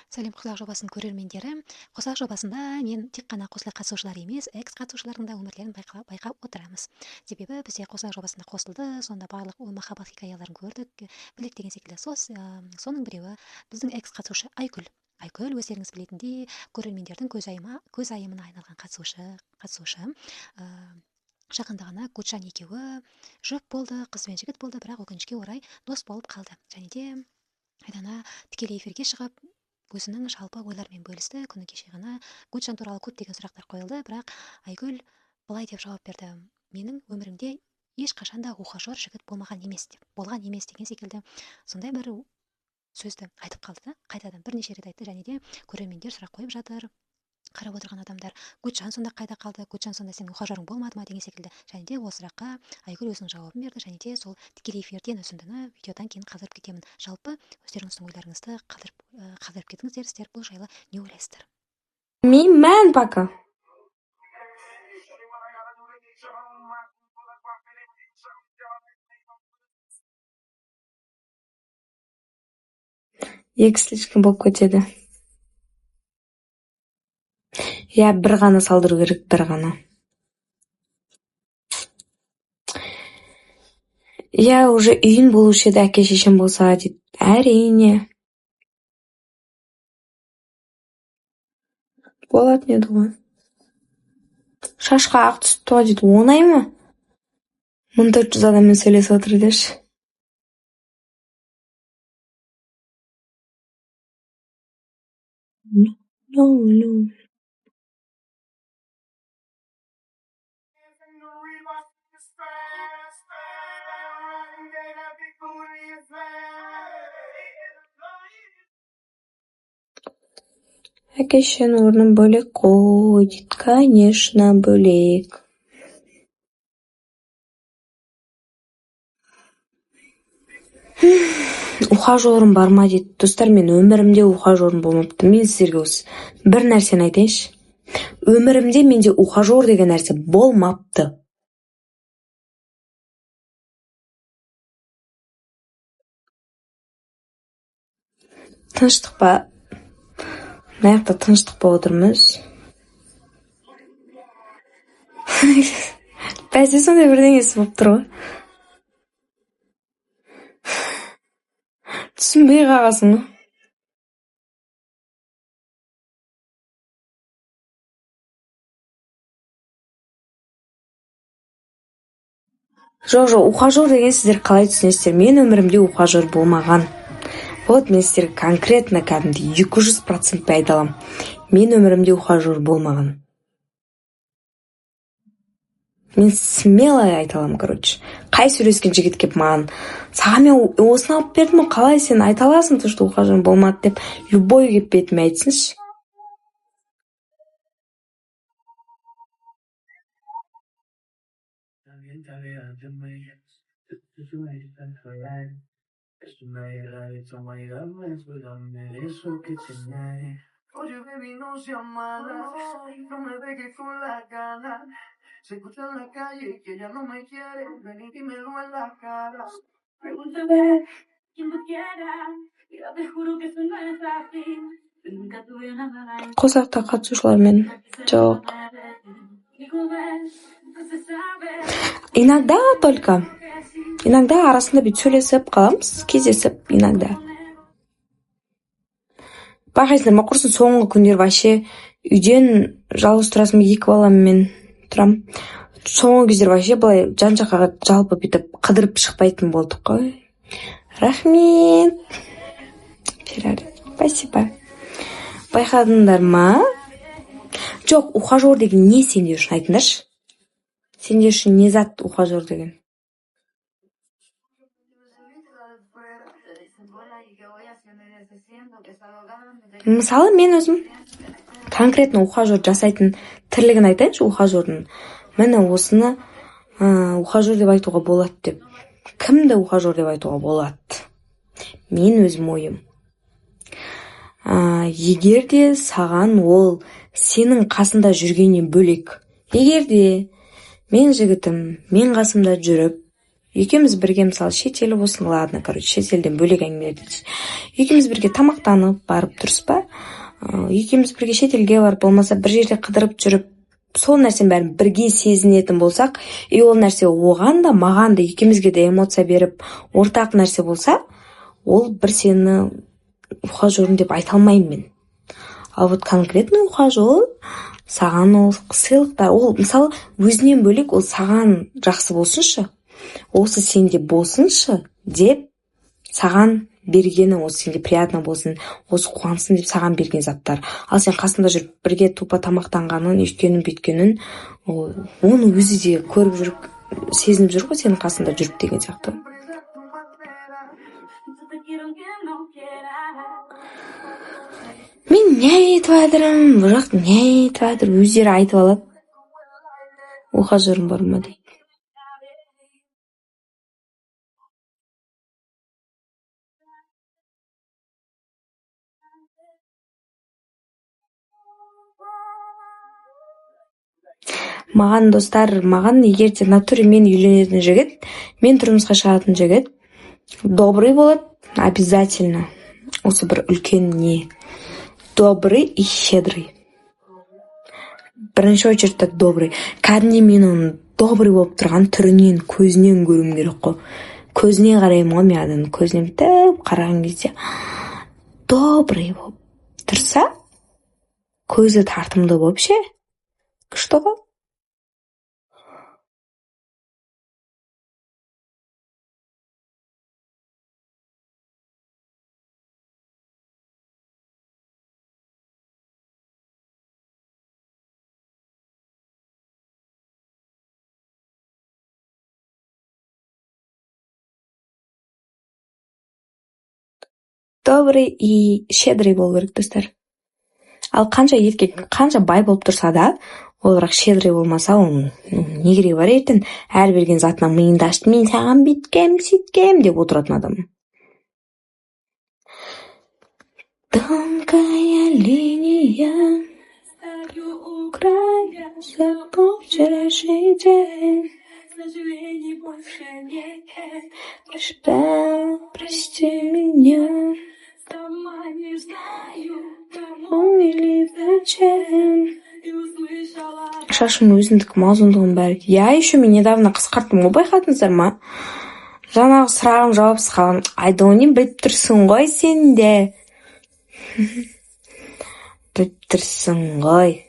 Сәлем, Қосылайық жобасының көрермендері! Қосылайық жобасында мен тек қана Қосылайық қатысушылар емес, экс қатысушылардың да өмірлерін байқап отырамыз. Себебі бізде Қосылайық жобасында қосылды, сонда барлық махаббат хикаяларын көрдік, білдік деген секілді. Соның біреуі біздің экс қатысушы Айгүл. Айгүл, өздеріңіз білетіндей, көрермендердің көзайымына айналған қатысушы. Жақында ғана Гүлжан екеуі жұп болды, қыз бен жігіт болды, бірақ өкінішке орай дос болып қалды. Және де Айдана тікелей эфирге шығып, өзінің жалпы ойларымен бөлісті. Күні кеше ғана Гүлжан туралы көптеген сұрақтар қойылды, бірақ Айгүл былай деп жауап берді: менің өмірімде ешқашан да ухажер жігіт болмаған емес деп, болған емес деген секілді сондай бір сөзді айтып қалды да, қайтадан бірнеше рет айтты. Және де көрермендер сұрақ қойып жатыр, қарап отырған адамдар: Гүлжан сонда қайда қалды, Гүлжан сонда сенің ухажерің болмады ма деген секілді. Және де ол сұраққа Айгүл өзінің жауабын берді. Және де сол тікелей эфирден үзіндіні видеодан кейін қалдырып кетемін. Жалпы өздеріңіздің ойларыңызды қалдырып кетіңіздер. Сіздер бұл жайлы не ойлайсыздар? Мен пока. Екі слишком болып кетеді. Иә, бір ғана салдыру керек, бір ғана. Иә, уже үйін болушы еді, әке шешем болса дейді. Әрине. Болатын еді ғой. Шашқа ақ түсіпті ғой дейді. Оңай ма? 1400 адаммен сөйлесіп отыр деші. No, no. Әке шешенің орны бөлек қой дейді. Конечно, бөлек. Ухажерім бар ма дейді. Достар, мен өмірімде ухажерім болмапты. Мен сіздерге осы бір нәрсені айтайыншы. Өмірімде менде ухажер деген нәрсе болмапты. Тыныштық па? Мына жақта тыныштық болып отырмыз. Бәсе сондай бірдеңесі болып тұр ғой. Түсінбей қалғансың ғой. Жоқ, жоқ, ухажер деген сіздер қалай түсінесіздер? Мен өмірімде ухажер болмаған. Вот мен сіздерге конкретно кәдімгідей 200% айта аламын. Мен өмірімде ухажер болмаған. Мен смело айта аламын, короче. Қай сөйлескен жігіт кеп маған, саған мен осыны алып бердім ғой, қалай сен айта аласың, то что ухажер болмады деп, любой кеп бетіме айтсыншы. Қосақта қатысушылармен жоқ. Иногда только. Иногда арасында бүйтіп сөйлесіп қаламыз, кездесіп иногда. Байқайсыңдар ма, құрсын соңғы күндер вообще үйден жалғыз тұрасың, екі баламмен тұрам. Соңғы кездер вообще былай жан-жаққа жалпы бүйтіп қыдырып шықпайтын болдық қой. Рахмет. Феррари, спасибо. Байқадыңдар ма? Жоқ, ухажер деген не сендер үшін айтыңдаршы? Сендер үшін не зат ухажер деген? Мысалы, мен өзім конкретно ухажер жасайтын тірлігін айтайыншы, ухажердің. Міне осыны ухажер деп айтуға болады деп. Кімді ухажер деп айтуға болады? Мен өзім ойым. Егер де саған ол сенің қасында жүргеннен бөлек, егер де мен жігітім, мен қасымда жүріп, Екеуміз бірге, мысалы, шетел болсын, ладно, короче, шетелден бөлек әңгімелер. Екеуміз бірге тамақтанып барып, дұрыс па? Екеуміз бірге шетелге барып, болмаса бір жерде қыдырып жүріп, сол нәрсенің бәрін бірге сезінетін болсақ, и ол нәрсе оған да, маған да, екеумізге де эмоция беріп, ортақ нәрсе болса, ол бір сені ухажерің деп айта алмаймын мен. Ал вот конкретный ухажер саған ол сыйлықтар, ол, мысалы, өзінен бөлек, ол саған жақсы болсыншы, осы сенде болсыншы деп саған бергені, осы сенде приятно болсын, осы қуансын деп саған берген заттар. Ал сен қасында жүріп, бірге тупо тамақтанғанын, өйткенін, бүйткенін, ол оны өзі де көріп жүріп, сезініп жүр ғой сенің қасында жүріп деген сияқты. Мен не айтып жатырмын? Бұл жақ не айтып жатыр, өздері айтып алады. Ухажерім бар ма дейді. Маған, достар, маған егер де натуре мен үйленетін жігіт, мен тұрмысқа шығатын жігіт добрый болады обязательно. Осы бір үлкен не, добрый и щедрый. Бірінші очередьте добрый. Кәдімгідей мен оның добрый болып тұрған түрінен, көзінен көруім керек қой. Көзіне қараймын ғой мен адамның, көзіне бүйтіп қараған кезде добрый болып тұрса, көзі тартымды болып ше, күшті ғой. Добрый и щедрый болу керек, достар. Ал қанша еркек қанша бай болып тұрса да, ол бірақ щедрый болмаса, оның не керегі бар? Ертең әр берген затына миыңды ашып, мен саған бүйткем, сөйткем деп отыратын адам. Тонкая линия, края, забыл вчерашний день. Прошептал, прости меня. Кому или зачем? Шашым өзімдікі ма, ұзындығының бәрі? Иә, еще мен недавно қысқарттым ғой, байқадыңыздар ма? Жаңағы сұрағым жауапсыз қалған. Айдони, біліп тұрсың ғой сен де. Біліп тұрсың ғой.